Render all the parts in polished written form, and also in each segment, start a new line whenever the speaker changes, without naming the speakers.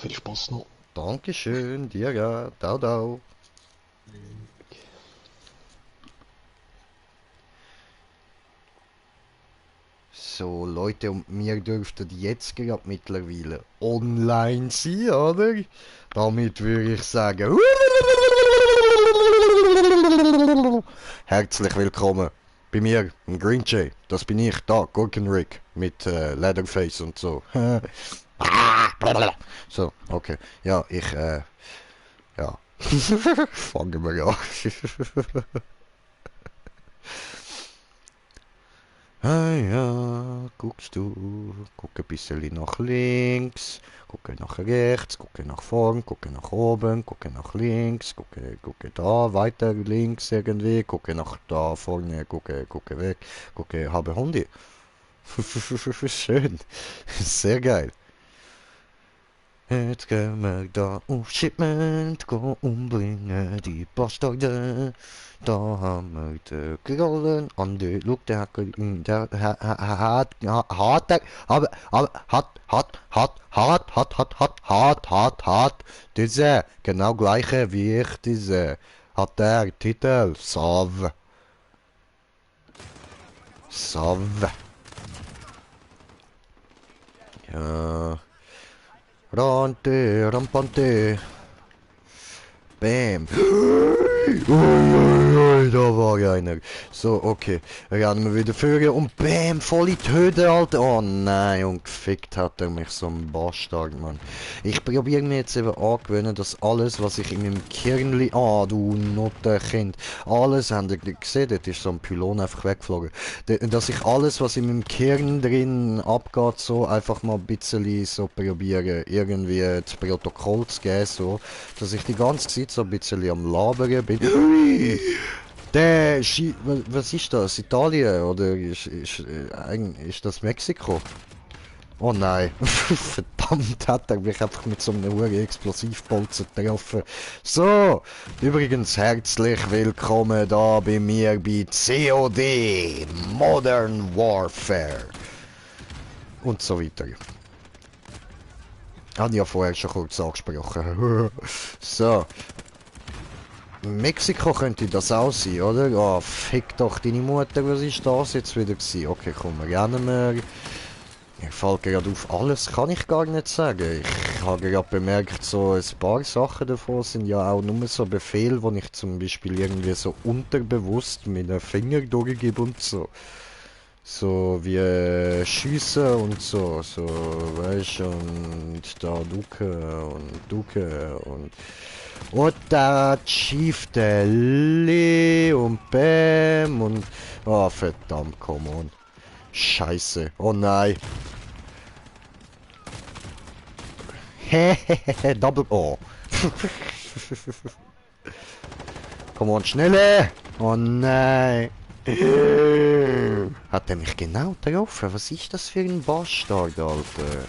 Viel Spaß noch.
Dankeschön, dir ja. Dau, dau. So, Leute, und mir dürften jetzt gerade mittlerweile online sein, oder? Damit würde ich sagen... Herzlich willkommen bei mir, im Green Jay. Das bin ich, da, Gurkenrick, mit Leatherface und so. So, okay. Ja, ja. Fangen wir an. Ah ja, guckst du, gucke ein bisschen nach links, gucke nach rechts, gucke nach vorn, gucke nach oben, gucke nach links, gucke da, weiter links irgendwie, gucke nach da vorne, gucke weg, gucke, habe Hunde. Schön, sehr geil. Jetzt gehen wir da auf Shipment, go umbringen die Bastarde. Da haben wir den Grollen an der Luke, der hat, diese, genau gleiche wie ich, diese, hat der Titel, Sav. Sav. Ja. Rante, rampante. Bam. Ui, da war einer. So, okay. Rennen wir wieder führen und bam, voll in die Höhe, Alter. Oh nein, und gefickt hat er mich, so ein Bastard, Mann. Ich probiere mir jetzt eben angewöhnen, dass alles, was ich in meinem Kernli... Ah, du Nottenkind. Alles, habt ihr gesehen? Dort ist so ein Pylon einfach weggeflogen. Dass ich alles, was in meinem Kern drin abgeht, so einfach mal ein bisschen so probiere, irgendwie das Protokoll zu geben, so. Dass ich die ganze Zeit so ein bisschen am Labern bin. Was ist das? Italien? Oder ist das Mexiko? Oh nein. Verdammt, hat er mich einfach mit so einem hohen Explosivbolzen getroffen. So, übrigens herzlich willkommen da bei mir bei COD Modern Warfare. Und so weiter. Habe ich ja vorher schon kurz angesprochen. So. Mexiko könnte das auch sein, oder? Oh, fick doch deine Mutter, was ist das jetzt wieder gewesen? Okay, komm, rennen wir. Mir fällt gerade auf, alles kann ich gar nicht sagen. Ich habe gerade bemerkt, so ein paar Sachen davon sind ja auch nur so Befehle, wo ich zum Beispiel irgendwie so unterbewusst mit den Fingern durchgebe und so. So wie schiessen und so, weißt du, und da ducke und da Chieftainly und Bam und... Oh, verdammt, come on. Scheiße, oh nein. Hehehe, Double... Oh. Komm on, schnelle! Oh nein. Hat er mich genau getroffen? Was ist das für ein Bastard, Alter?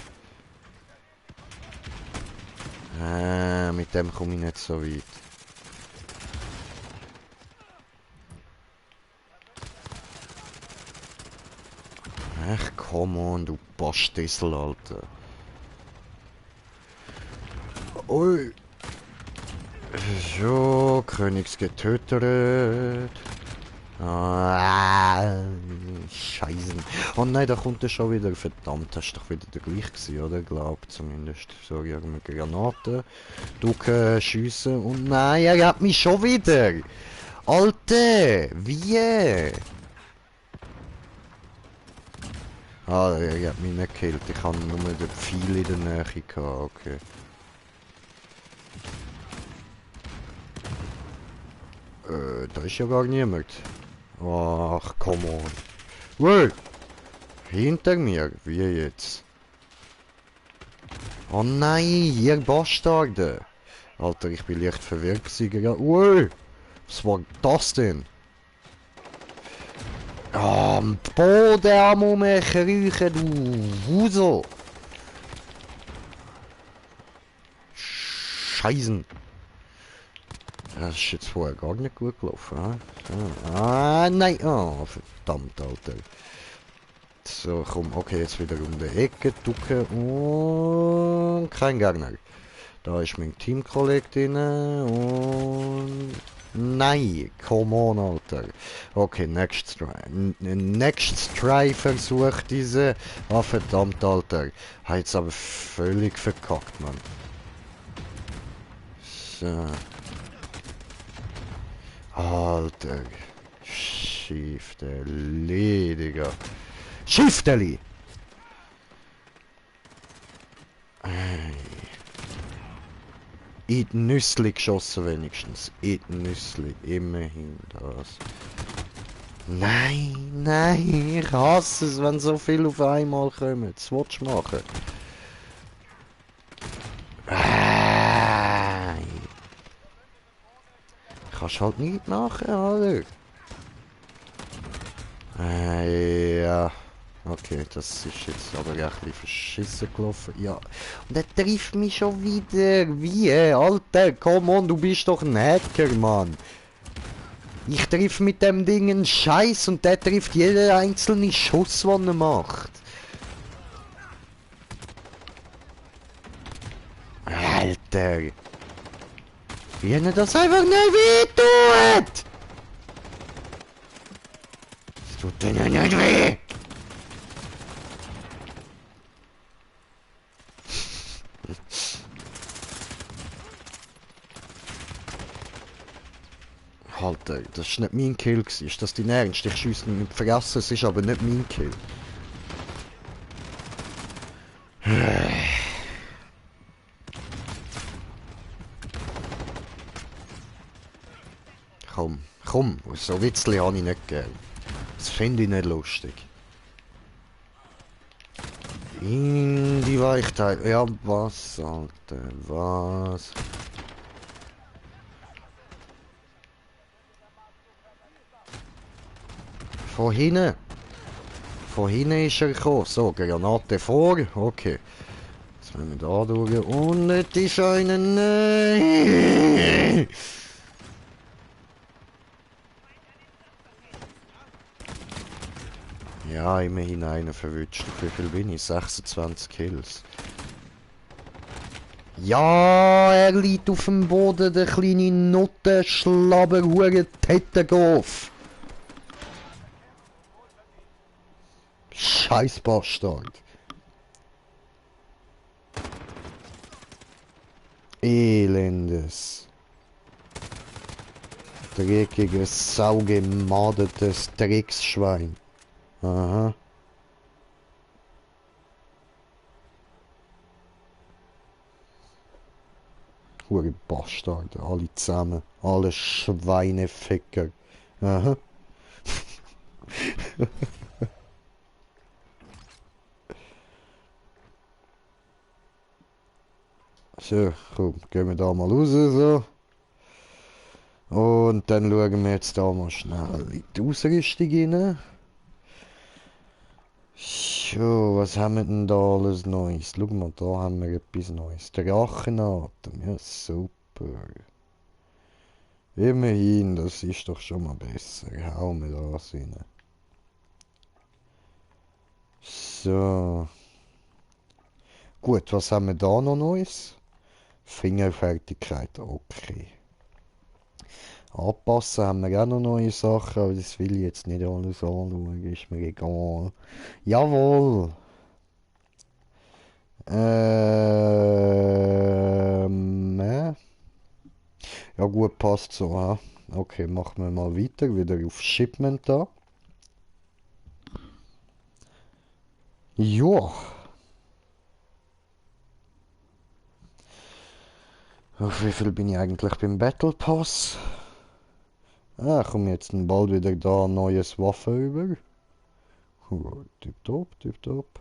Mit dem komme ich nicht so weit. Ach, come on, du Bastissel, Alter. Ui. So, Königs getötet. Ah, Scheißen. Oh nein, da kommt er schon wieder. Verdammt, das ist doch wieder der gleiche gewesen, oder? Glaub zumindest. So, irgendeine Granate. Ducken, schiessen. Und nein, er hat mich schon wieder. Alter, wie? Ah, er hat mich nicht gekillt. Ich habe nur den Pfeil in der Nähe gehabt. Okay. Da ist ja gar niemand. Ach, come on. Wow! Hinter mir? Wie jetzt? Oh nein, ihr Bastarde! Alter, ich bin leicht verwirrt gewesen. Wow! Was war das denn? Ah, am Boden am Rumkriechen, du Wusel! Scheißen! Das ist jetzt vorher gar nicht gut gelaufen, ah, nein! Oh, verdammt, Alter. So, komm, okay, jetzt wieder um die Ecke, ducken und kein Gegner. Da ist mein Teamkollege drin und... Nein, come on, Alter. Okay, next try. Next try versucht diese... Ah, verdammt, Alter. Hat jetzt aber völlig verkackt, Mann. So. Alter. Schifteli, Digga. Schifteli! In die Nüssli geschossen wenigstens. In die Nüssli. Immerhin das. Nein, nein, ich hasse es, wenn so viel auf einmal kommen. Was willst du machen? Kannst halt nicht machen, oder? Ja. Okay, das ist jetzt aber echt ein bisschen verschissen gelaufen. Ja. Und er trifft mich schon wieder. Wie? Alter, komm on, du bist doch ein Hacker, Mann. Ich triff mit dem Ding einen Scheiß und der trifft jeden einzelnen Schuss, den er macht. Alter. Wie er das einfach nicht wehtut! Es tut dir ja nicht weh! Alter, das ist nicht mein Kill gewesen. Ist das dein Ernst? Ich schiesse nicht vergessen, es ist aber nicht mein Kill. Komm, komm, so Witzli habe ich nicht gern. Das finde ich nicht lustig. In die Weichtheit. Ja, was, Alter, was? Von hinten. Von hinten ist er gekommen. So, Granate vor. Okay. Jetzt müssen wir da durch. Und nicht die Scheine. Nein! Ja, immerhin einen verwünscht. Wie viel bin ich? 26 Kills. Ja, er liegt auf dem Boden, der kleine Nutte, Schlabber, Hure, Tettengoff. Scheiß Bastard. Elendes. Dreckiges, saugemadetes Drecksschwein. Aha. Hure Bastard, alle zusammen. Alle Schweineficker. Aha. So, komm, gehen wir da mal raus, so. Und dann schauen wir jetzt da mal schnell in die Ausrüstung rein. So, was haben wir denn da alles Neues? Schau mal, da haben wir etwas Neues. Drachenatem, ja super. Immerhin, das ist doch schon mal besser. Hauen wir das rein. So. Gut, was haben wir da noch Neues? Fingerfertigkeit, okay. Anpassen haben wir auch noch neue Sachen, aber das will ich jetzt nicht alles anschauen, ist mir egal. Jawohl! Ja gut, passt so, ha? Okay, machen wir mal weiter, wieder auf Shipment da. Joa! Auf wie viel bin ich eigentlich beim Battle Pass? Ah, komm jetzt bald wieder da ein neues Waffe über. Tipptopp, tipptopp.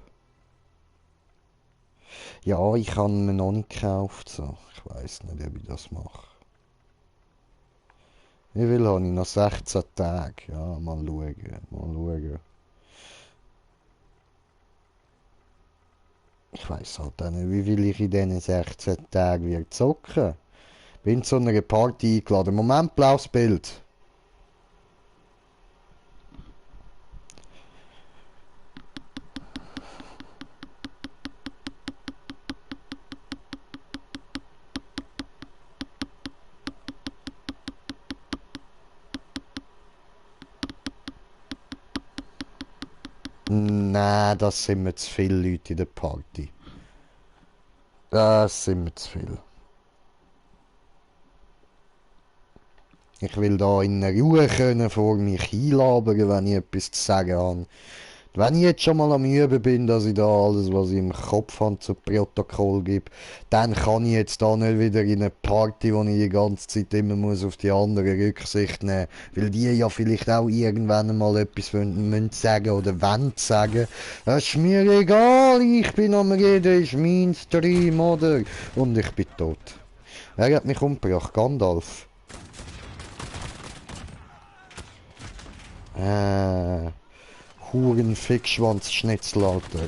Ja, ich habe mir noch nicht gekauft, so. Ich weiß nicht, ob ich das mache. Wie viel habe ich noch? 16 Tage. Ja, mal schauen, mal schauen. Ich weiß halt auch nicht, wie viel ich in diesen 16 Tagen wieder zocken. Bin zu einer Party eingeladen. Moment, blaues Bild. Nein, das sind mir zu viele Leute in der Party. Das sind mir zu viel. Ich will da in der Ruhe können vor mich einlabern, wenn ich etwas zu sagen habe. Wenn ich jetzt schon mal am Üben bin, dass ich da alles, was ich im Kopf habe, zu Protokoll gebe, dann kann ich jetzt da nicht wieder in eine Party, wo ich die ganze Zeit immer muss auf die anderen Rücksicht nehmen, weil die ja vielleicht auch irgendwann mal etwas müssen sagen oder wollen sagen. Das ist mir egal, ich bin am Reden, ist mein Stream, oder? Und ich bin tot. Er hat mich umgebracht, Gandalf. Hurenfickschwanz-Schnitzel, Alter.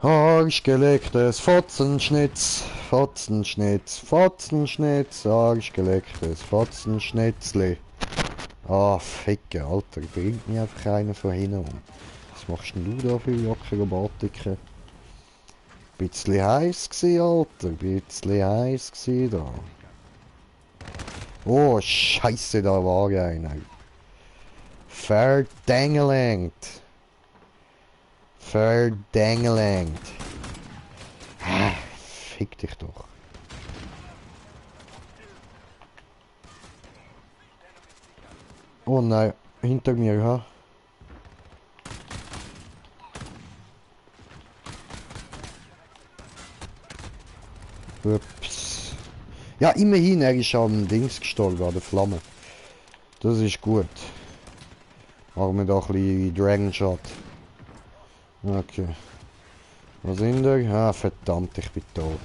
Arschgelecktes Fotzenschnitz, Fotzenschnitz, Fotzenschnitz, arschgelecktes Fotzenschnitzli. Ah, Ficke, Alter, bringt mir einfach einer von hinten um. Was machst denn du da für Akrobatiken? Bisschen heiß gsi, Alter, bisschen heiß gsi da. Oh, Scheiße, da war einer. Verdengelenkt. Verdengelenkt. Ah, fick dich doch. Oh nein, hinter mir, ha? Ups. Ja, immerhin, er ist am Dings gestorben, an der Flamme. Das ist gut. Machen wir da ein bisschen Dragon Shot. Okay. Was sind wir? Ah, verdammt, ich bin tot.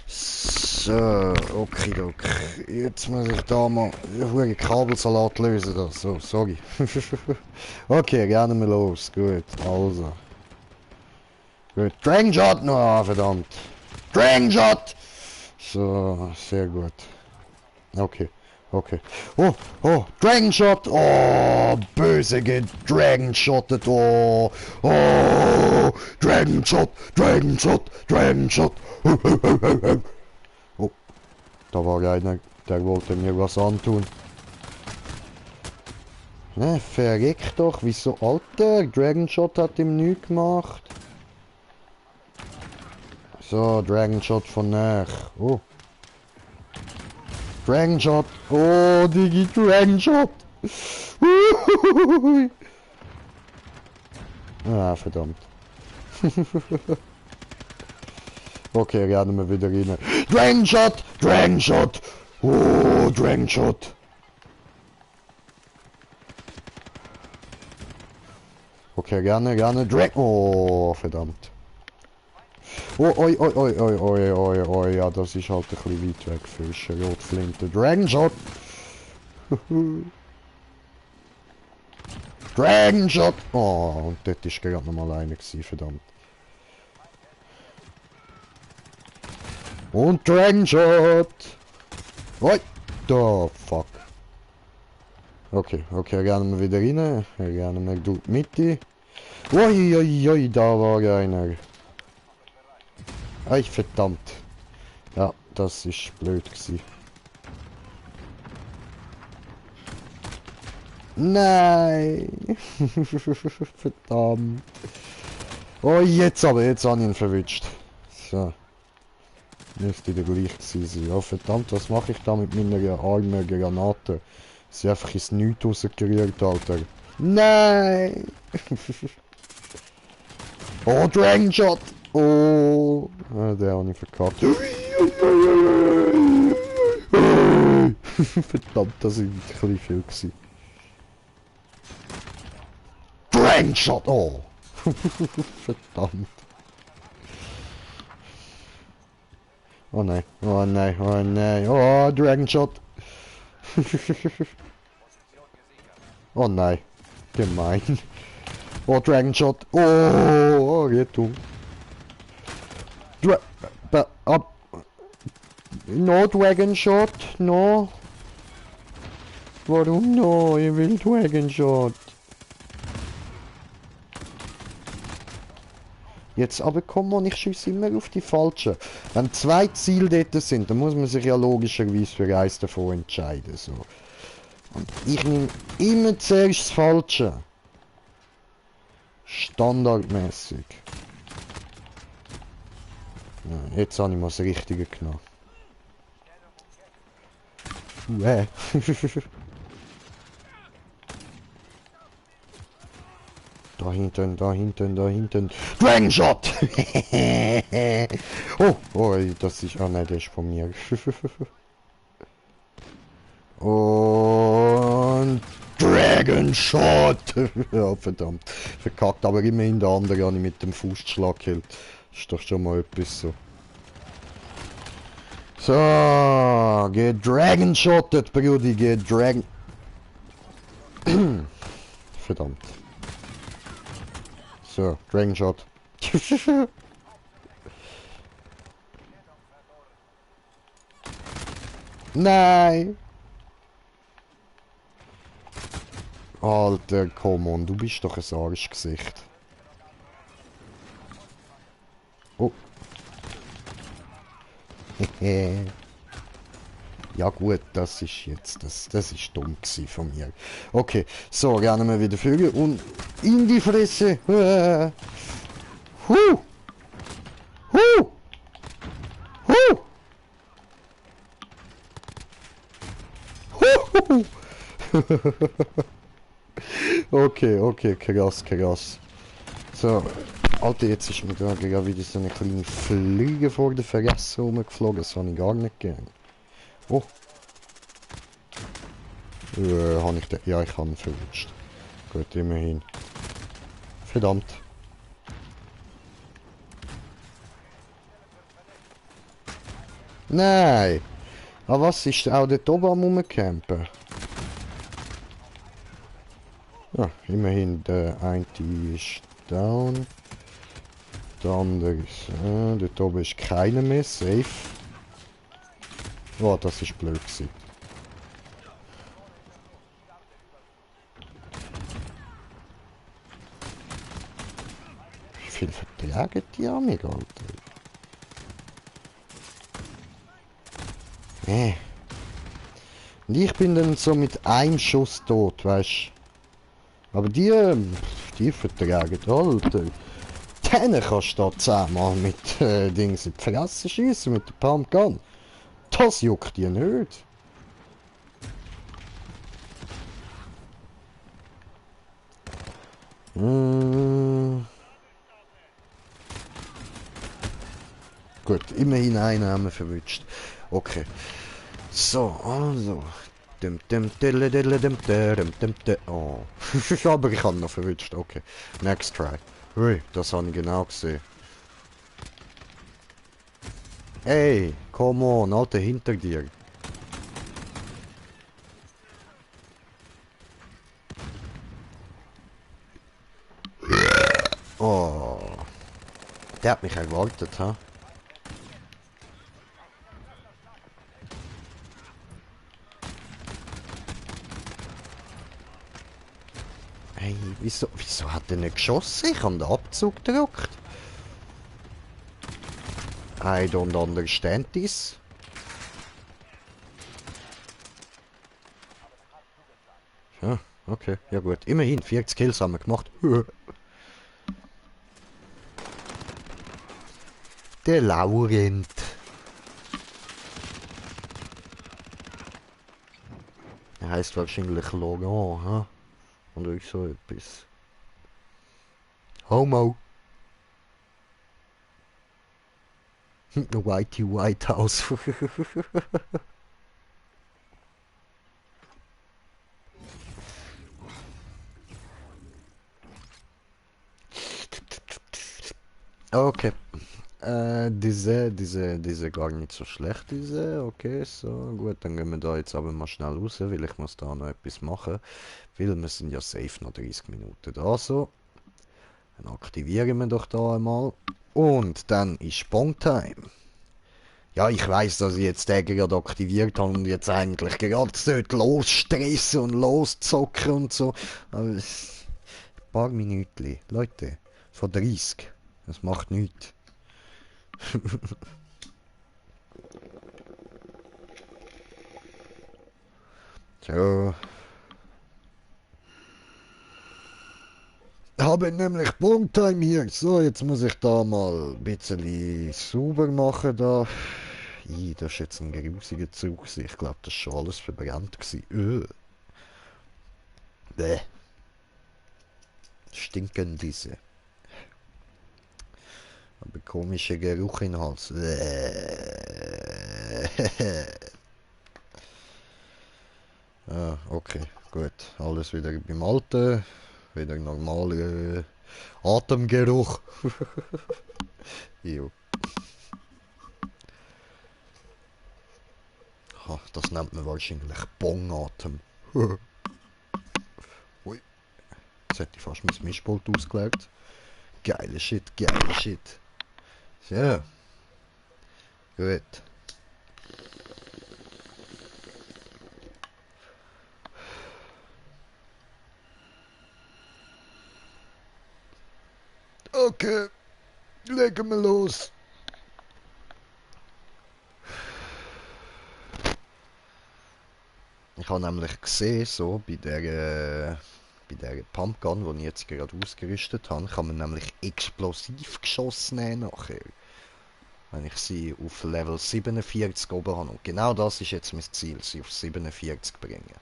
So, okay. Jetzt muss ich da mal einen Kabelsalat lösen. Da. So, sorry. Okay, gerne mal los. Gut, also. Gut, Dragon Shot! No, verdammt. Dragon Shot! So, sehr gut. Okay. Dragon Shot! Oh, böse Dragon Shottet! Oh, Dragon Shot! Oh, da war einer, der wollte mir was antun. Ne, verreck doch, wieso, Alter? Dragon Shot hat ihm nichts gemacht. So, Dragon Shot von nach. Oh. Dragon Shot. Oh, Digi, Dragon Shot. Ah, verdammt. Okay, rennen wir wieder rein. Dragon Shot. Oh, Dragon Shot. Okay, gerne. Oh, verdammt. Oh, oi, ja, das ist halt ein bisschen weit weg. Fische, Rotflinte, Dragon Shot! Dragon Shot! Oh, und dort ist gerade noch mal einer gewesen, verdammt. Und Dragon Shot! Oi! Da, fuck. Okay, rennen wir wieder rein. Rennen wir durch die Mitte. Oi, da war einer. Ei, verdammt. Ja, das ist blöd gewesen. Nein! Verdammt. Oh, jetzt habe ich ihn verwünscht. So. Müsste der gleich gewesen sein. Ja, verdammt, was mache ich da mit meiner armen Granate? Sie einfach ins Nichts rausgerührt, Alter. Nein! Oh, Dragon Shot! Oh, der habe ich verkackt. Verdammt, das war ein bisschen viel gewesen. Dragon Shot! Oh! Verdammt. Oh nein. Oh, Dragon Shot! Oh nein. Gemein. Oh, Dragon Shot! Oh, Rettung. No Dragon Shot, no. Warum no? Ich will Dragon Shot. Jetzt aber komm mal, ich schieße immer auf die Falschen. Wenn 2 Ziele dort sind, dann muss man sich ja logischerweise für eins davon entscheiden. So. Und ich nehme immer zuerst das Falsche. Standardmäßig. Ja, jetzt habe ich mal das Richtige genommen. Da hinten, da hinten, da hinten. Dragon Shot! Oh, oh, das ist... Ah nein, der ist von mir. Und... Dragon Shot! Ja, verdammt. Verkackt, aber immerhin der andere habe ich mit dem Faustschlag gekillt. Ist doch schon mal etwas so. So, get Dragon Shottet, Brudi, get Dragon... Verdammt. So, Dragon Shot. Nein! Alter, komm on, du bist doch ein Arschgesicht. Oh. Ja gut, das ist jetzt, das ist dumm gewesen von mir. Okay, so, rennen wir wieder führen und in die Fresse. Huh. Huh. Huh. Huh. Okay, okay, krass, krass. So, Alter, jetzt ist mir da gerade wieder so eine kleine Fliege vor der Fresse rumgeflogen. Das habe ich gar nicht gern. Oh. Habe ich den... Ja, ich habe ihn verwünscht. Gut, immerhin. Verdammt. Nein! Ah, was ist auch dort oben am rumcampen? Ja, immerhin, der eine ist down. Der andere ist... dort oben ist keiner mehr, safe. Oh, das ist blöd gewesen. Wie viel vertragen die an mich, Alter? Und ich bin dann so mit einem Schuss tot, weißt du? Aber die vertragen, Alter. Denen kannst du da 10 Mal mit Dings in die Fresse schießen, mit der Pumpgun. Das juckt die nicht. Gut, immerhin einen haben wir verwünscht. Okay. So, also. Oh. Aber ich habe noch verwünscht. Okay. Next try. Ui, das habe ich genau gesehen. Hey, come on, Alter, hinter dir. Oh. Der hat mich erwartet, ha? Hey, wieso hat er nicht geschossen? Ich habe den Abzug gedrückt. I don't understand this. Ja, okay, ja gut. Immerhin, 40 Kills haben wir gemacht. Der Laurent. Er heißt wahrscheinlich Laurent, ha? Oder ich so etwas. Homo. Whitey White House. Okay. Diese gar nicht so schlecht, diese. Okay, so gut, dann gehen wir da jetzt aber mal schnell raus, weil ich muss da noch etwas machen. Weil wir sind ja safe noch 30 Minuten da, so. Dann aktivieren wir doch da einmal. Und dann ist Spawn-Time. Ja, ich weiß, dass ich jetzt den gerade aktiviert habe und jetzt eigentlich gerade sollte losstressen und loszocken und so. Aber ein paar Minuten, Leute, von 30. Es macht nichts. So. Habe nämlich Bongtime hier. So, jetzt muss ich da mal ein bisschen sauber machen da. Das ist jetzt ein grusiger Zug. Ich glaube, das war schon alles verbrannt. Bäh. Stinken diese. Aber komischer Geruch in den Hals. Ah, okay, gut. Alles wieder beim Alten. Wieder normaler Atemgeruch. Jo. Ha, das nennt man wahrscheinlich Bongatem. Ui, jetzt hätte ich fast mein Mischpult ausgelegt. Geiler Shit, geiler Shit. So. Gut. Okay, legen wir los. Ich habe nämlich gesehen, so bei der Pumpgun, die ich jetzt gerade ausgerüstet habe, kann man nämlich Explosivgeschosse nehmen nachher. Wenn ich sie auf Level 47 oben habe. Und genau das ist jetzt mein Ziel, sie auf 47 bringen.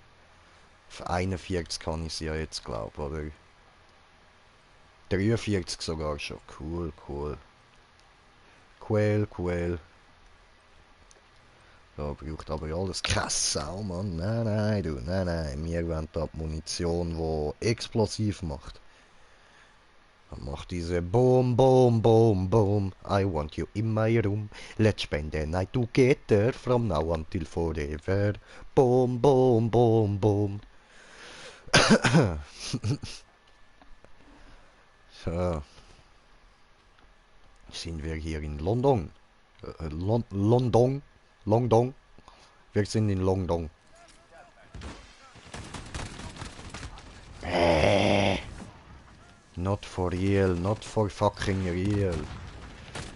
Auf 41 kann ich sie ja jetzt, glaube ich, oder? 43 sogar schon. Cool, cool. Cool, cool. Da braucht aber alles keine Sau, Mann. Nein, nein, du, nein, nein. Wir wollen da die Munition, die explosiv macht. Dann macht diese Boom, Boom, Boom, Boom. I want you in my room. Let's spend the night together from now until forever. Boom, Boom, Boom, Boom. So. Sind wir hier in London? London? London? Wir sind in London. Not for real, not for fucking real.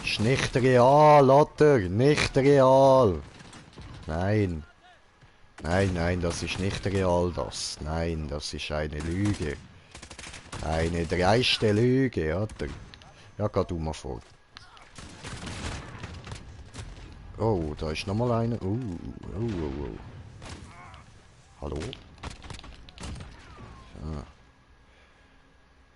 Ist nicht real, Alter, nicht real. Nein. Nein, nein, das ist nicht real, das. Nein, das ist eine Lüge. Eine dreiste Lüge, Alter. Ja, geh du mal vor. Oh, da ist nochmal einer. Oh. Hallo? So.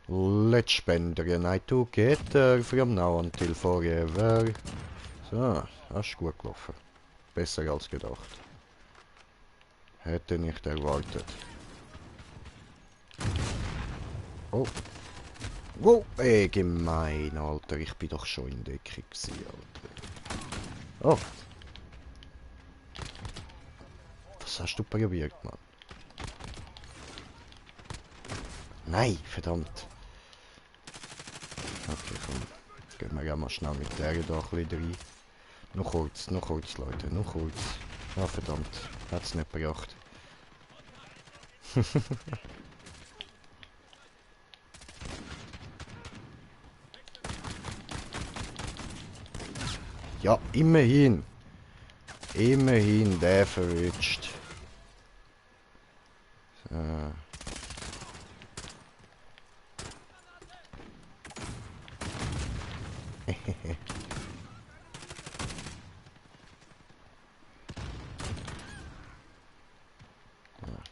Let's spend the night together from now until forever. So, das ist gut gelaufen. Besser als gedacht. Hätte nicht erwartet. Oh. Wow, ey, gemein, Alter. Ich bin doch schon in Deckung gewesen, Alter. Oh. Was hast du probiert, Mann? Nein, verdammt. Okay, komm. Gehen wir ja mal schnell mit der da ein bisschen rein. Noch kurz, Leute, noch kurz. Ah, verdammt. Hat's nicht gebracht. Ja, immerhin. Immerhin der verrutscht. So.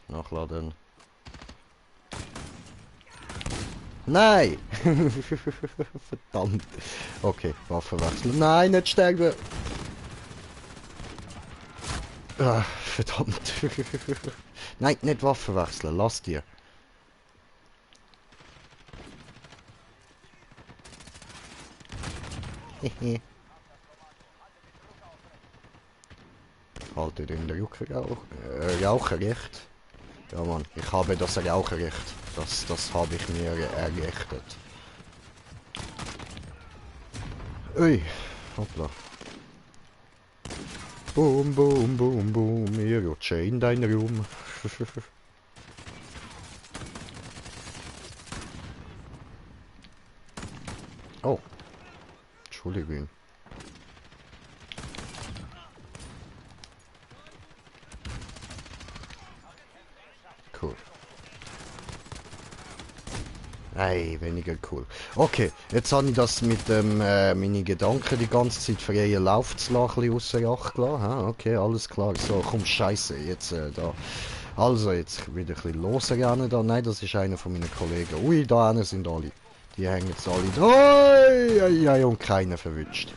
Nachladen. Nein! Verdammt. Okay, Waffe wechseln. Nein, nicht sterben! Ah, verdammt. Nein, nicht Waffe wechseln. Lass dir. Haltet in der Raucherrecht. Ja Mann, ich habe das Raucherrecht. Das habe ich mir errichtet. Ui, hoppla. Boom, boom, boom, boom, ich rutsche in deinen Raum. Oh, Entschuldigung. Cool. Ey, weniger cool. Okay, jetzt habe ich das mit dem, meine Gedanken die ganze Zeit für ihren Lauf zu lassen, außer Acht gelassen. Ha, okay, alles klar. So, komm, scheiße, jetzt da. Also, jetzt wieder ein bisschen losrennen da. Nein, das ist einer von meinen Kollegen. Ui, da hinten sind alle. Die hängen jetzt alle da. Oi, oi, oi, und keiner verwünscht.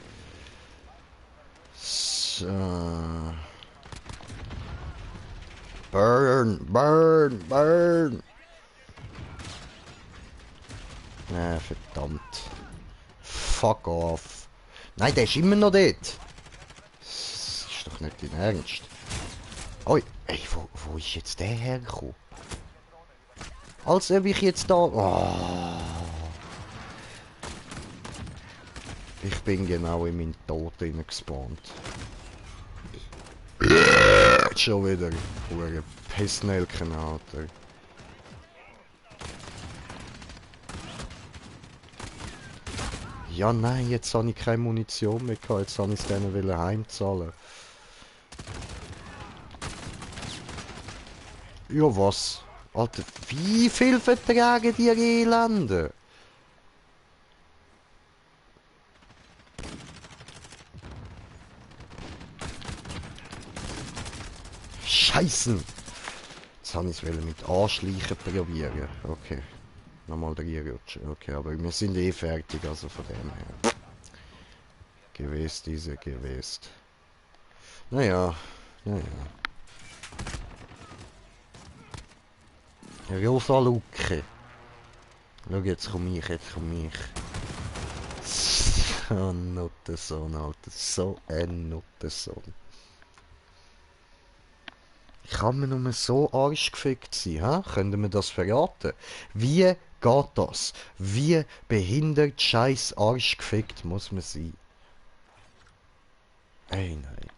So. Burn, burn, burn. Verdammt. Fuck off. Nein, der ist immer noch dort. Das ist doch nicht dein Ernst. Oi, ey, wo ist jetzt der hergekommen? Als ob ich jetzt da... Oh. Ich bin genau in meinen Tod gespawnt. Schon wieder. Hure Pissnelken, Alter. Ja, nein, jetzt habe ich keine Munition mehr gehabt. Jetzt habe ich es denen heimzahlen. Ja, was? Alter, wie viel vertragen die Elende? Scheißen! Jetzt habe ich es mit Anschleichen probieren. Okay. Nochmal reinrutschen. Okay, aber wir sind eh fertig, also von dem her. Gewesen, diese gewesen. Naja, naja. Rosa Lucke. Schau, jetzt komme ich, jetzt komme ich. So ein Nuttensohn, Alter. So ein Nuttensohn. Kann man nur so arschgefickt sein, hä? Können wir das verraten? Wie geht das? Wie behindert scheiß arschgefickt muss man sein? Ey nein.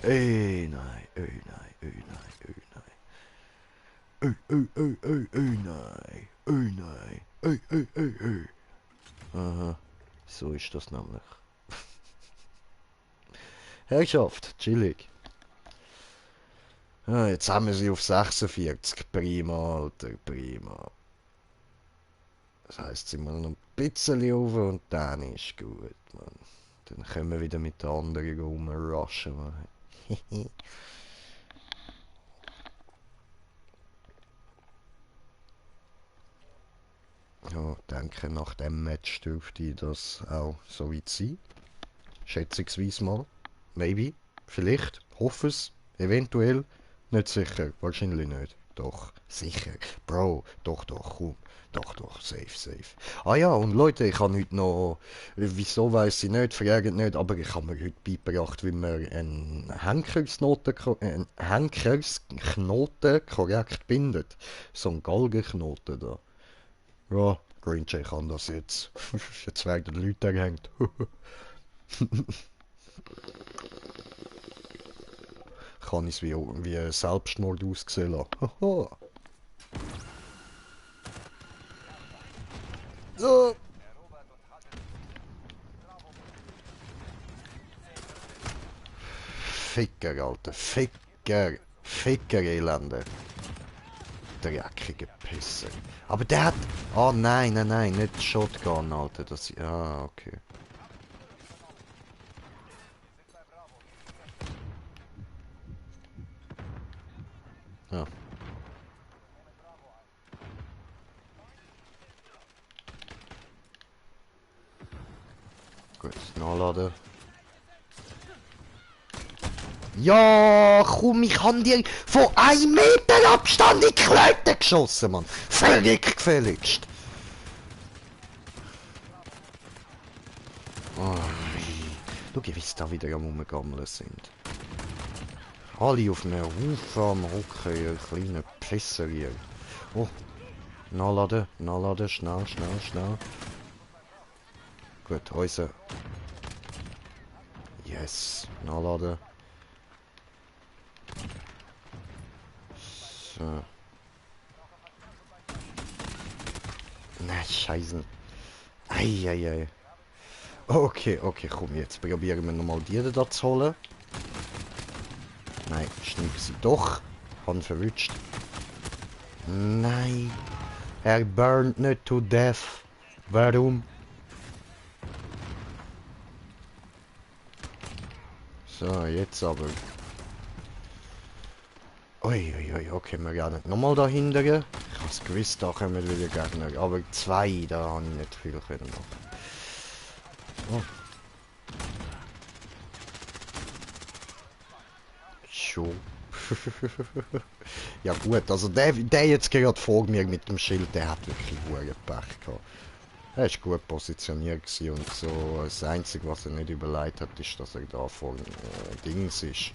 Ey nein, ey nein, ey nein, ey nein. Ey, ey, ey, ey, ey nein. Ey nein. Ey, ey, ey, ey. Aha, so ist das nämlich. Herrschaft, chillig. Ah, jetzt haben wir sie auf 46. Prima, Alter, prima. Das heisst, sie müssen noch ein bisschen rauf und dann ist gut, Mann. Dann können wir wieder mit den anderen rumrushen, Mann. Ja, ich denke, nach dem Match dürfte das auch so weit sein. Schätzungsweise mal. Maybe. Vielleicht. Hoffe es. Eventuell. Nicht sicher. Wahrscheinlich nicht. Doch. Sicher. Bro. Doch, doch. Komm. Doch, doch. Safe, safe. Ah ja, und Leute, ich habe heute noch... Wieso weiss ich nicht, fragt nicht, aber ich habe mir heute beigebracht, wie man einen Henkersknoten korrekt bindet. So ein Galgenknoten da. Ja, Green Jay kann das jetzt. Jetzt werden die Leute gehängt. Kann ich es wie Selbstmord ausgesehen lassen. So. Ficker, Alter. Ficker. Ficker, Elende. Dreckige Pisser. Aber der hat... Oh nein, nein, nein. Nicht Shotgun, Alter. Das... Ah, okay. Ja. Gut, nachladen. Ja, komm, ich hab dir von 1 Meter Abstand in die Klöte geschossen, Mann. Völlig gefälligst. Oh, schau, wie sie da wieder am Rumgammeln sind. Alle auf einem Haufen am Hocken, ihr kleinen Pisser hier. Oh, nachladen, nachladen, schnell, schnell, schnell. Gut, Häuser. Yes, nachladen. So. Nein, scheiße. Eieiei. Okay, okay, komm, jetzt probieren wir nochmal die da zu holen. Nein, stimmt sie doch. Han verwünscht. Nein. Er burnt nicht to death. Warum? So, jetzt aber. Uiuiui, okay, wir gehen nicht nochmal dahinter. Ich habe es gewusst, da kommen wieder Gegner. Aber zwei, da habe ich nicht viel können machen. Oh. Schon. Ja gut, also der jetzt gerade vor mir mit dem Schild, der hat wirklich hohe Pech gehabt. Er war gut positioniert und so. Das Einzige, was er nicht überlegt hat, ist, dass er da vor Dings ist.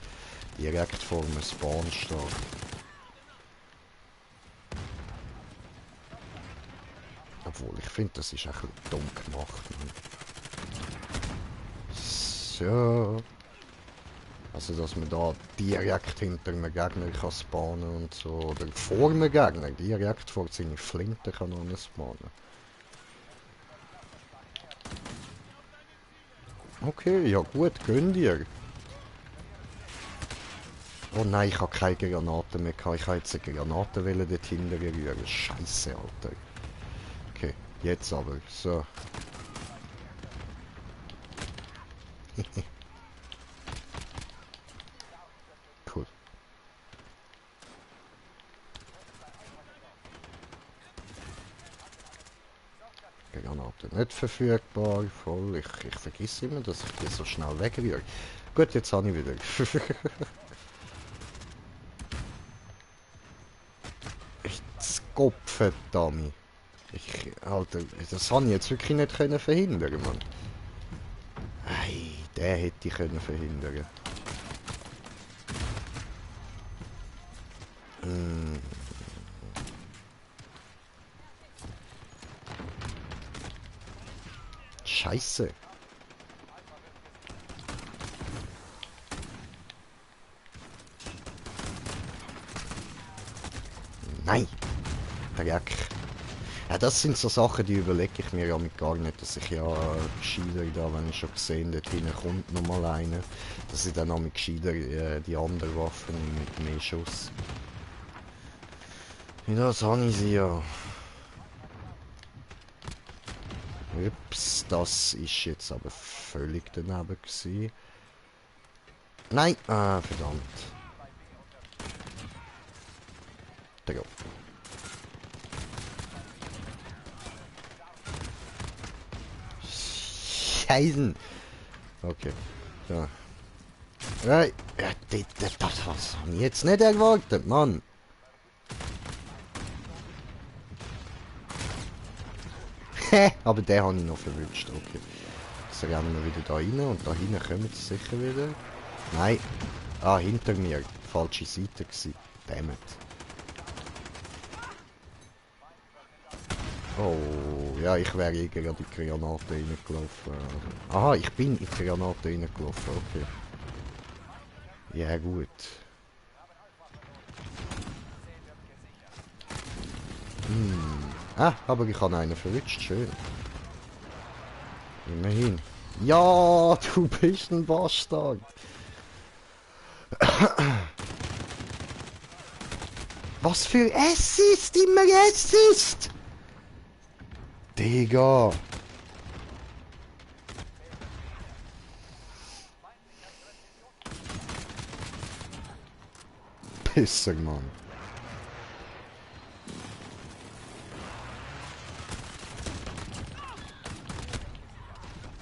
Direkt vor dem Spawn steht. Obwohl, ich finde, das ist ein bisschen dumm gemacht. So. Also, dass man da direkt hinter einem Gegner kann spawnen und so. Oder vor einem Gegner, direkt vor seine Flinte kann man spawnen. Okay, ja gut, gönn dir. Oh nein, ich habe keine Granaten mehr gehabt. Ich wollte jetzt eine Granate dort hinten rühren. Scheiße, Alter. Okay, jetzt aber. So. Cool. Granate nicht verfügbar. Voll. Ich vergesse immer, dass ich die so schnell wegrühre. Gut, jetzt habe ich wieder. Kopf, verdammt. Alter, das habe ich jetzt wirklich nicht können verhindern, Mann. Ei, der hätte ich können verhindern. Hm. Scheiße. Nein. Dreck. Ja, das sind so Sachen, die überlege ich mir ja mit gar nicht, dass ich ja gescheiter da, wenn ich schon gesehen dort hinten kommt nochmal einer, dass ich dann auch mit gescheiter die andere Waffe nehme mit mehr Schuss. Ja, das habe ich sie ja. Ups, das ist jetzt aber völlig daneben gewesen. Nein, ah, verdammt. Da go. Scheißen. Okay. So. Hey. Ja, das habe ich jetzt nicht erwartet, Mann. Aber den habe ich noch verwünscht. Okay. Jetzt rennen wir wieder da rein und da hinten kommen sie sicher wieder. Nein. Ah, hinter mir. Falsche Seite gewesen. Dammit. Oh, ja, ich wäre eh gerade in die Granate reingelaufen. Aha, ich bin in die Granate reingelaufen, okay. Ja, gut. Ah, aber ich habe einen verwünscht, schön. Immerhin. Ja, du bist ein Bastard. Was für Assist, immer Assist! Digga. Pisser, Mann.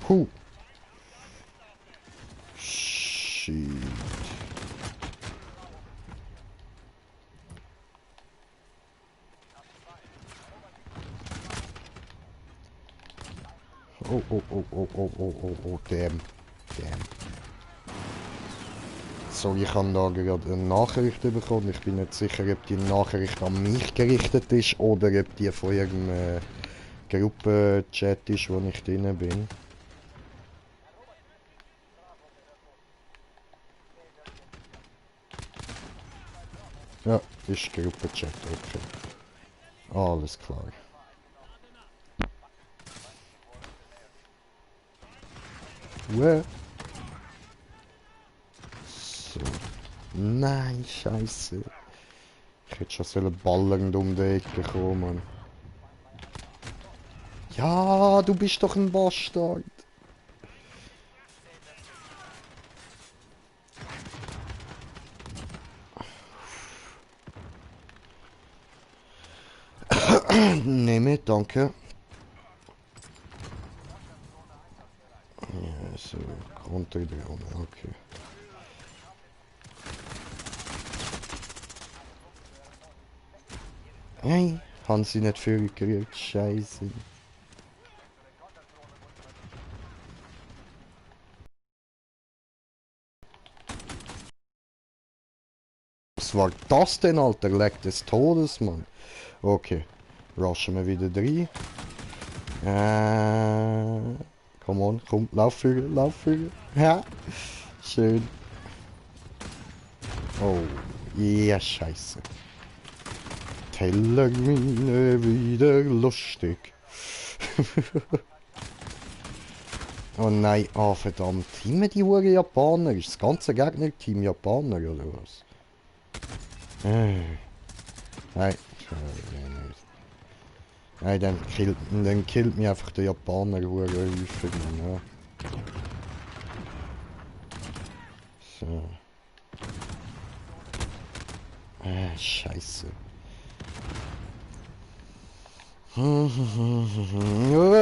Huh. Shit. Oh, oh, oh, oh, oh, oh, oh, oh, damn. Damn. So, ich habe da gerade eine Nachricht bekommen. Ich bin nicht sicher, ob die Nachricht an mich gerichtet ist oder ob die von irgendeinem Gruppenchat ist, wo ich drin bin. Ja, ist Gruppenchat, okay. Alles klar. Uhr. So. Nein, scheiße. Ich hätte schon so ballernd um die Ecke kommen, Mann. Ja, du bist doch ein Bastard. Nehme, danke. Ja, so, Konterdrohne, okay. Hey, haben sie nicht viel gekriegt, scheiße. Was war das denn, Alter? Leck des Todes, Mann. Okay, rushen wir wieder rein. Come on, komm, Laufvögel, Laufvögel. Ja, schön. Oh, ja, scheiße. Tellermine wieder lustig. Oh nein, ah verdammt. Immer die Huren Japaner. Ist das ganze Gegner-Team Japaner oder was? Nein, nein, dann killt mich einfach der Japaner Huren häufig, Mann, ja. So. Scheiße.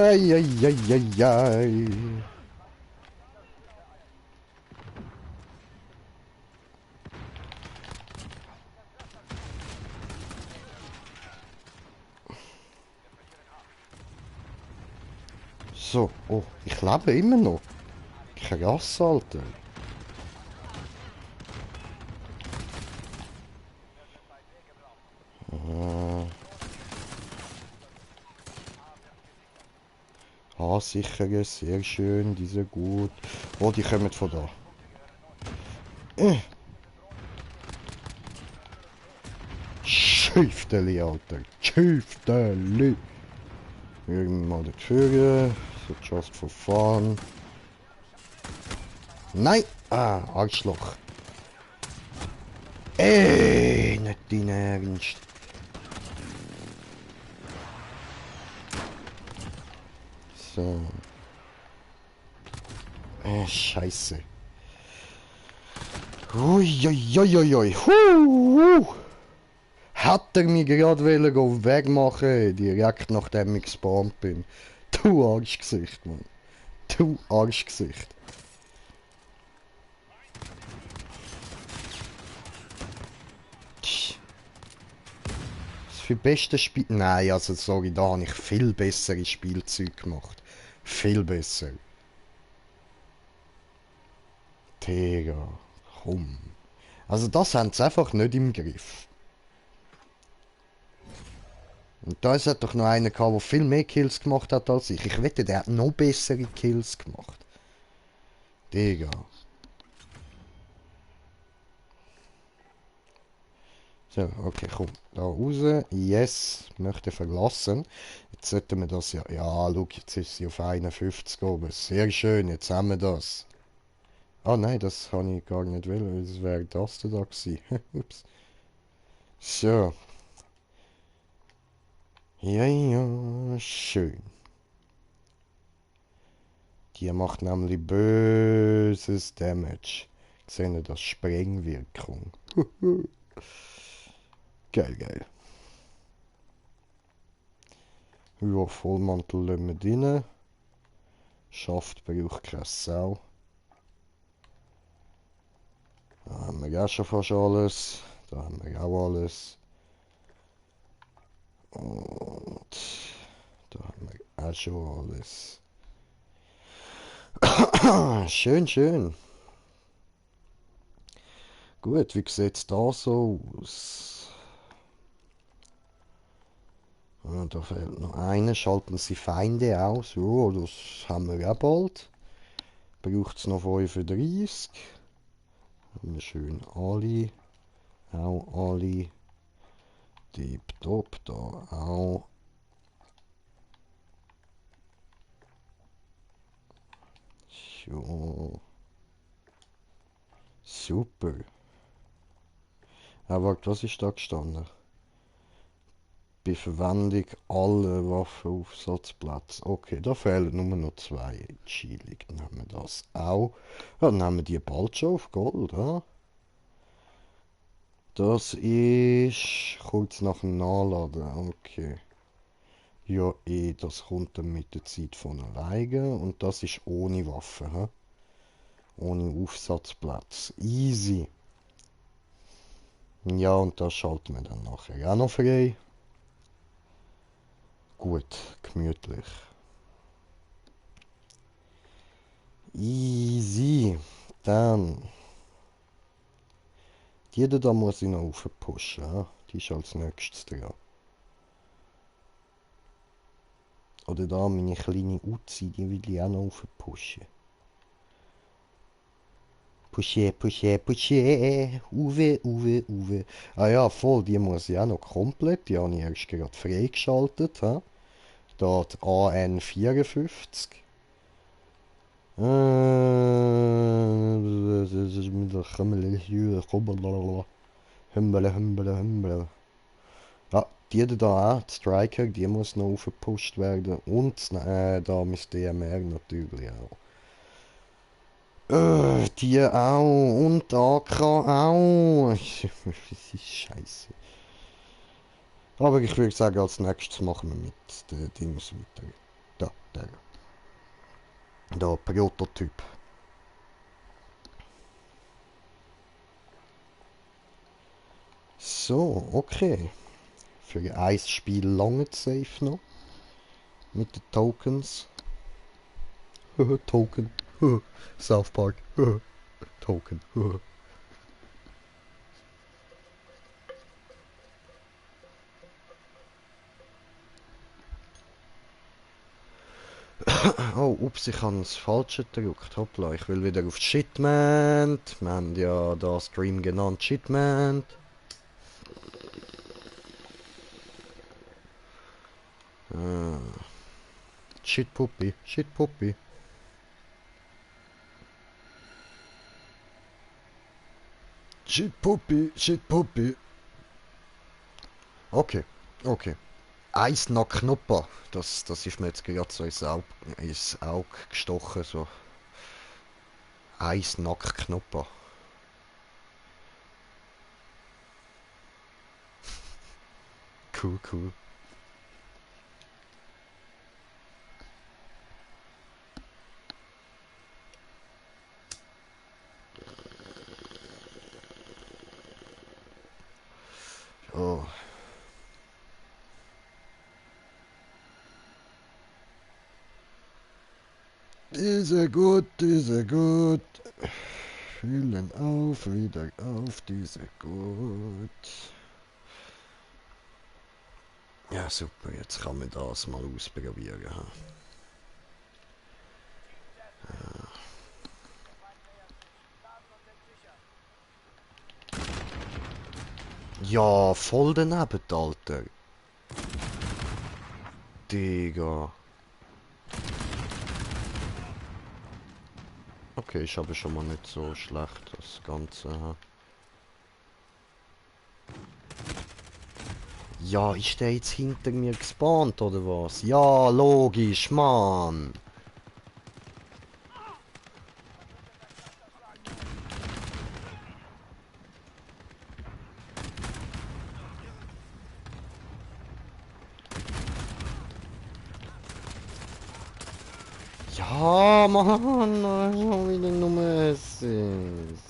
Eieieiei. So, oh, ich lebe immer noch. Krass, Alter. Sichern, sehr schön, die sind gut. Oh, die kommen von da. Schüfteli, Alter. Schüfteli. Irgendwann mal dafür. So just for fun. Nein! Ah, Arschloch. Ey, nicht dein Ernst. So. Scheiße. Uiuiuiui. Hat er mich gerade wegmachen, direkt nachdem ich gespawnt bin. Du Arschgesicht, Mann. Du Arschgesicht. Das für beste Spiel... Nein, also sorry, da habe ich viel bessere Spielzeug gemacht. Viel besser. Digga, komm. Also das haben sie einfach nicht im Griff. Und da ist doch noch einer gehabt, der viel mehr Kills gemacht hat als ich. Ich wette, der hat noch bessere Kills gemacht. Digga. So, okay, komm. Da raus. Yes. Möchte verlassen. Jetzt sollten wir das ja... Ja, schau, jetzt ist sie auf 51 oben. Sehr schön, jetzt haben wir das. Ah nein, das kann ich gar nicht wollen. Das wäre das da gewesen. Ups. So. Ja, ja, schön. Die macht nämlich böses Damage. Sehen ihr das? Sprengwirkung. Geil, geil. Ja, Vollmantel lassen wir rein. Schaft braucht keine Sau. Da haben wir auch schon fast alles. Da haben wir auch alles. Und da haben wir auch schon alles. Schön, schön. Gut, wie sieht es da so aus? Ah, da fehlt noch einer. Schalten Sie Feinde aus. Oh, das haben wir auch bald. Braucht es noch 35. Haben wir schön alle. Auch alle. Tipptopp, da auch. So. Super. Aber was ist da gestanden? Bei Verwendung aller Waffenaufsatzplätze. Okay, da fehlen nur noch 2. Chillig. Dann haben wir das auch. Ja, dann haben wir die bald schon auf Gold, ha? Das ist kurz nach dem Nachladen. Okay. Ja, das kommt dann mit der Zeit von alleine. Und das ist ohne Waffe, ha? Ohne Aufsatzplatz. Easy. Ja, und das schalten wir dann nachher auch noch frei. Gut, gemütlich. Easy. Dann. Die da muss ich noch aufpushen. Ja? Die ist als nächstes dran. Oder da meine kleine Uzi, die will ich auch noch aufpushen. Pushe, pushe, pushe. Uwe, Uwe, Uwe. Ah ja, voll, die muss ich auch noch komplett. Die habe ich erst gerade freigeschaltet. Ha? Da die AN54. Das ist mit der Hümbele. Ja, die da auch, die Striker, die muss noch aufgepusht werden. Und da das DMR natürlich auch. Die auch. Und AK auch. Das ist scheiße. Aber ich würde sagen, als nächstes machen wir mit den Dings weiter. Da, der. Da, Prototyp. So, okay. Für ein Spiel lange safe noch. Mit den Tokens. Token. South Park. Token. Oh, ups, ich habe das Falsche gedrückt. Hoppla, ich will wieder auf Shipment. Wir haben ja da Stream genannt Shipment. Shitpuppy, Shitpuppy. Shitpuppy, Shitpuppy. Okay, okay. Eis nach Knopper. Das ist mir jetzt gerade so ins Auge gestochen. So. Eis nach Knopper. Cool, cool. Oh. Diese gut, diese gut. Füllen auf, wieder auf, diese gut. Ja, super, jetzt kann man das mal ausprobieren. Ja, voll daneben, Alter. Digga. Okay, ist aber schon mal nicht so schlecht, das Ganze. Ja, ist der jetzt hinter mir gespawnt, oder was? Ja, logisch, Mann. Ja, Mann, schon wieder nur Assist.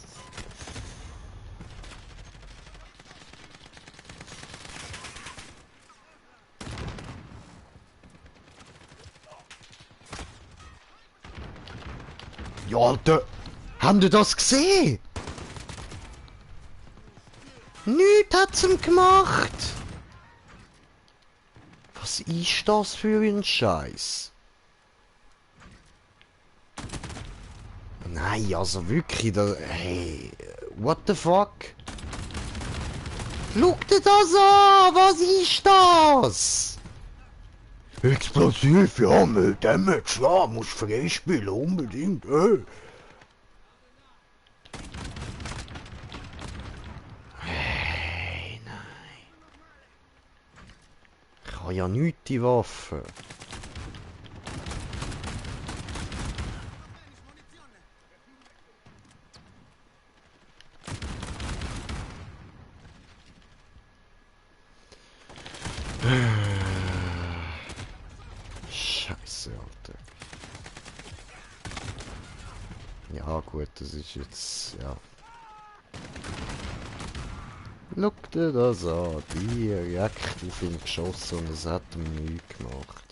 Ja, Alter, haben die das gesehen? Nichts hat's ihm gemacht. Was ist das für ein Scheiß? Nein, also wirklich, hey, what the fuck? Schau dir das an, was ist das? Explosiv, ja, mit Damage, ja, muss freispielen, unbedingt, Hey, nein. Ich habe ja nichts, die Waffe. Scheiße, Alter. Ja gut, das ist jetzt, ja. Schau dir das an, direkt auf ihn geschossen und es hat ihm nichts gemacht.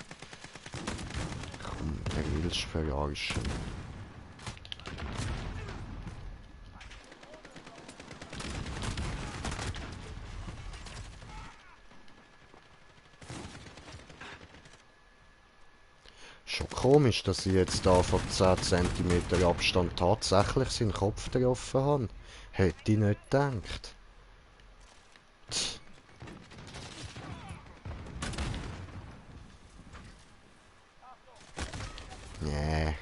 Komm, der willst verarschen. Schon komisch, dass ich jetzt da von 10 cm Abstand tatsächlich seinen Kopf getroffen habe. Hätte ich nicht gedacht. Tch. Nee.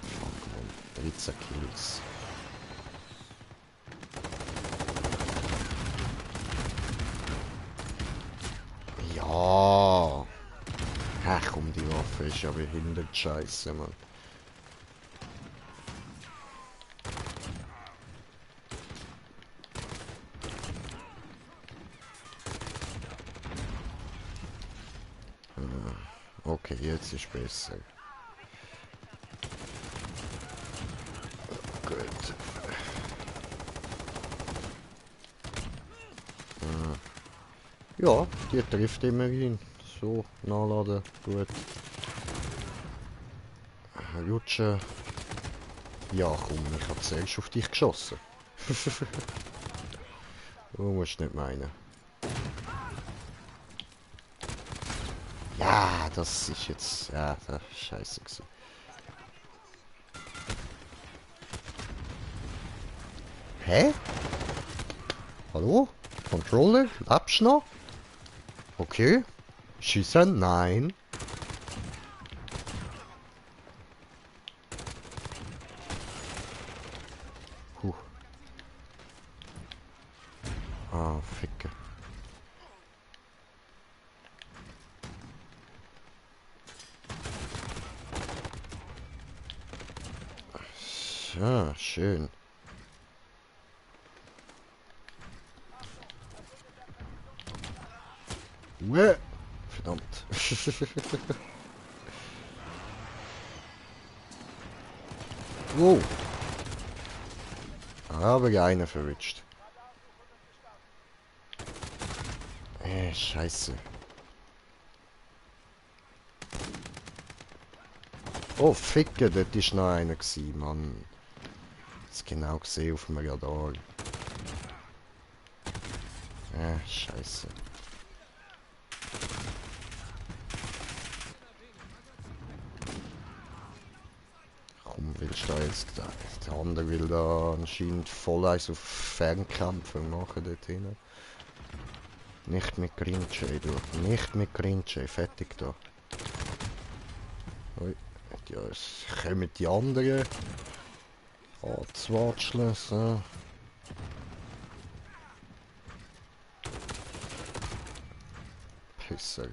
Fuck, man. 13 Kills. Ja. Ach komm, die Waffe ist ja behindert scheiße, Mann. Okay, jetzt ist besser. Gut. Ja, die trifft immerhin. So, nachladen, gut. Rutschen. Ja, komm, ich hab zuerst auf dich geschossen. Du musst nicht meinen. Ja, das ist jetzt... Ja, das ist scheiße gewesen. Hä? Hallo? Controller? Lebst du noch? Okay. Schießen? Nein. Huh. Ah, Ficke. Ja, schön. Uäh. Verdammt. Wow. Aber einer verwitscht. Scheiße. Oh, Ficke, dort war noch einer gewesen, Mann. Das genau gesehen auf dem Radar. Scheiße. Komm, willst du da jetzt... Der andere will da anscheinend voll eins auf Fernkämpfer machen dort hinten. Nicht mit Grinche, du. Nicht mit Grinche. Fertig da. Ui. Ja, es kommen die anderen. Anzuwatscheln, so. Pisser.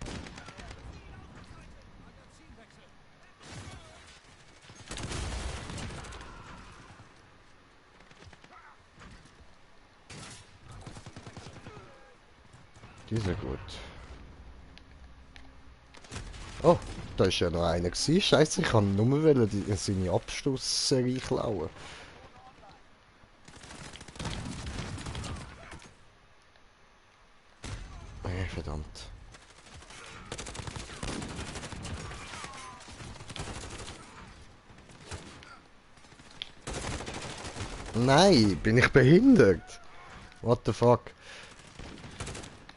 Die sind gut. Oh, da ist ja noch einer gewesen. Scheiße, ich kann nur seine Abschlussserie klauen. Verdammt. Nein, bin ich behindert? What the fuck?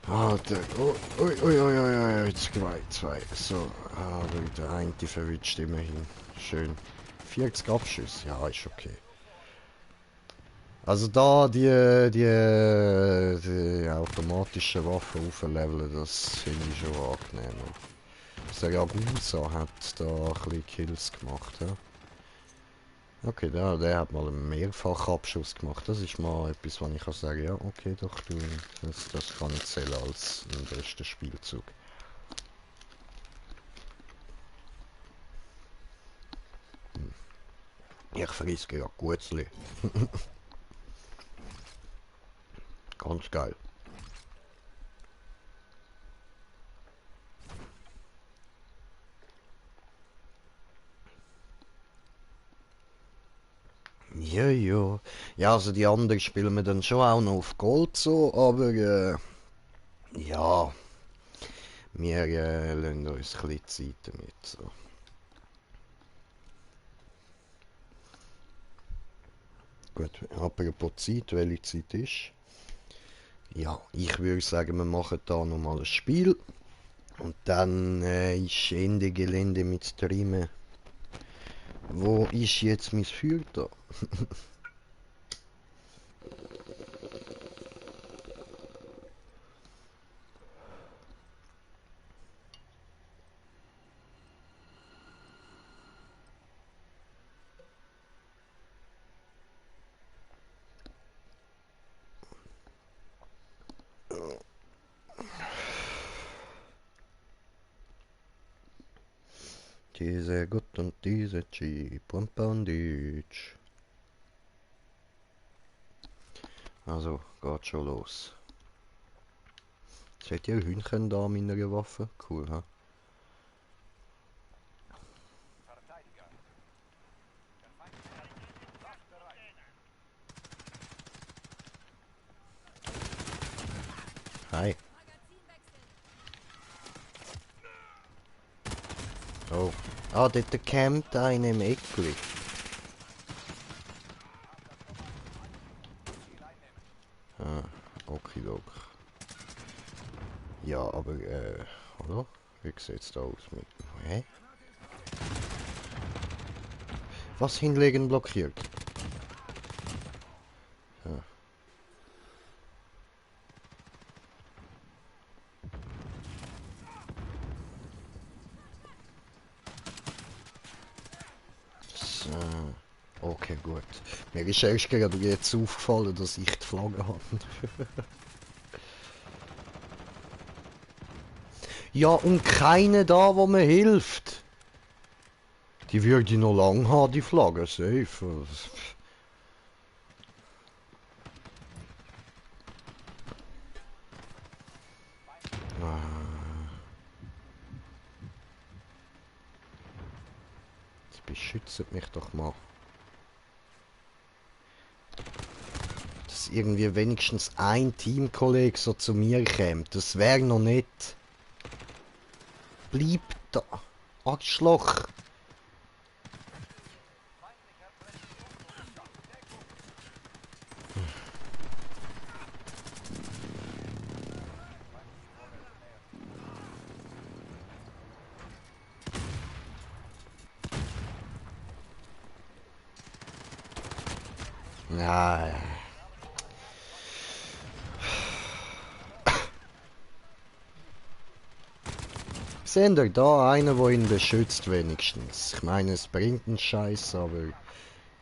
Alter, ui, ui, ui, ui, ui, zwei. So, aber der eine verwitscht immerhin. Schön. 40 Abschüsse, ja, ist okay. Also da die automatischen Waffen aufleveln, das finde ich schon angenehm. Der Yagusa hat da ein bisschen Kills gemacht, ja. Okay, der hat mal einen Mehrfachabschuss gemacht. Das ist mal etwas, was ich kann sagen, ja, okay, doch, das kann ich zählen als einen besten Spielzug. Ich friske ja Gutzli. Ganz geil. Ja, ja. Ja, also die anderen spielen wir dann schon auch noch auf Gold so, aber ja, wir lassen uns ein bisschen Zeit damit. So. Gut, apropos Zeit, welche Zeit ist? Ja, ich würde sagen, wir machen da nochmal ein Spiel und dann ist Ende Gelände mit Streamen. Wo ist jetzt mein Feuer da? Diese gut und diese cheap und Bandage. Also, geht schon los. Seht ihr Hühnchen da an meiner Waffe? Cool, ha? Hi. Oh. Ah, dort campt einer im Eckli. Ah, okidok. Ja, aber, hallo? Wie sieht's da aus mit... Hä? Was hinlegen blockiert? Ja. So. Okay, gut. Mir ist erst gerade jetzt aufgefallen, dass ich die Flagge habe. Ja, und keiner da, wo mir hilft. Die würde ich noch lang haben, die Flagge, safe. Jetzt beschützt mich doch mal. Dass irgendwie wenigstens ein Teamkollege so zu mir käme. Das wäre noch nicht. Bleib da. Arschloch. Ja. Seht ihr da einen, der ihn beschützt wenigstens. Ich meine, es bringt einen Scheiß, aber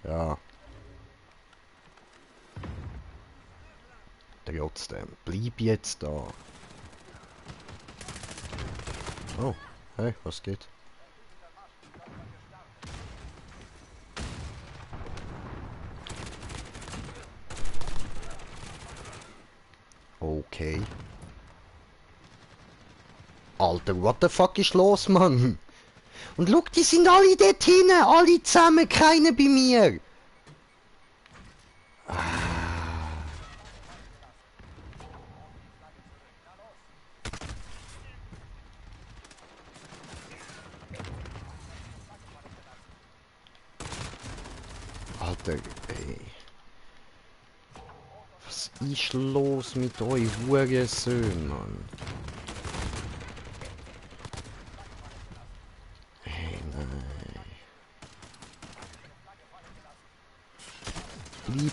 ja. Trotzdem, bleib jetzt da. Oh, hey, was geht? Okay. Alter, what the fuck ist los, Mann? Und schau, die sind alle dort hinten, alle zusammen, keiner bei mir. Alter, ey. Was ist los mit euch Hurensöhnen, Mann? Hey, nein. Bleib.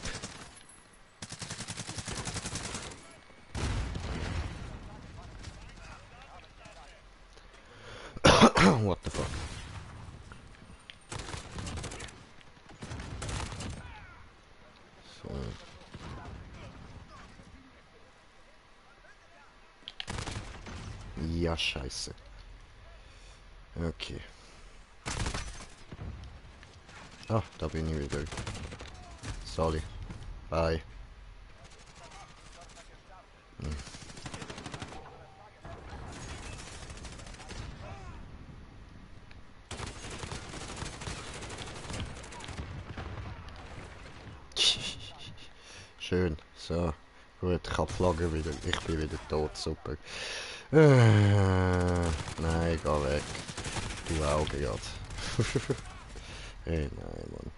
What the fuck? So. Ja, scheiße. Okay. Ah, da bin ich wieder. Sorry. Bye. Hm. Schön. So. Gut, ich hab Flagge wieder. Ich bin wieder tot. Super. Nein, geh weg. Du auch gerade. Hey, nein, Mann.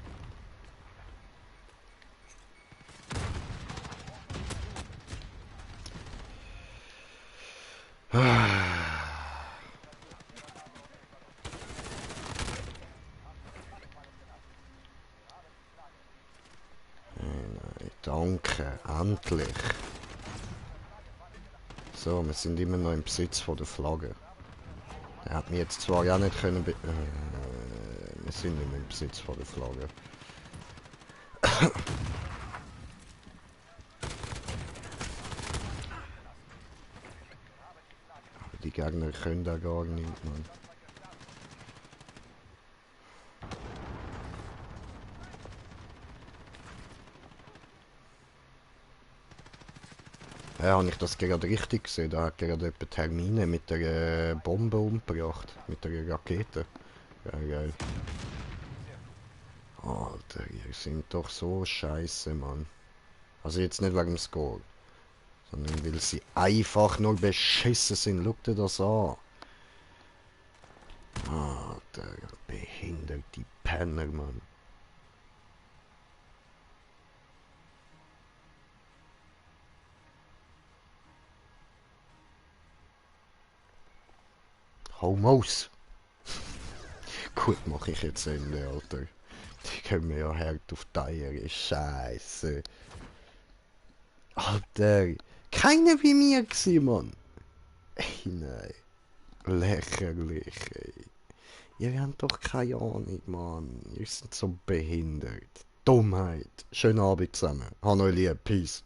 Danke, endlich. So, wir sind immer noch im Besitz von der Flagge. Er hat mich jetzt zwar ja nicht können wir sind nicht mehr im Besitz von der Flagge. Die Gegner können da gar nicht, Mann. Ja, habe ich das gerade richtig gesehen? Da hat gerade jemand Termine mit der Bombe umgebracht. Mit der Rakete. Geil, geil. Alter, ihr sind doch so scheiße, Mann. Also jetzt nicht wegen dem Score, sondern weil sie einfach nur beschissen sind. Schau dir das an. Alter, behinderte Penner, Mann. Hau Maus! Gut, mache ich jetzt Ende, Alter. Die können mir ja hart auf die Eier, Scheiße. Alter, keiner wie mir gewesen, Mann. Ey, nein. Lächerlich, ey. Ihr habt doch keine Ahnung, Mann. Ihr seid so behindert. Dummheit. Schönen Abend zusammen. Hab euch lieb. Peace.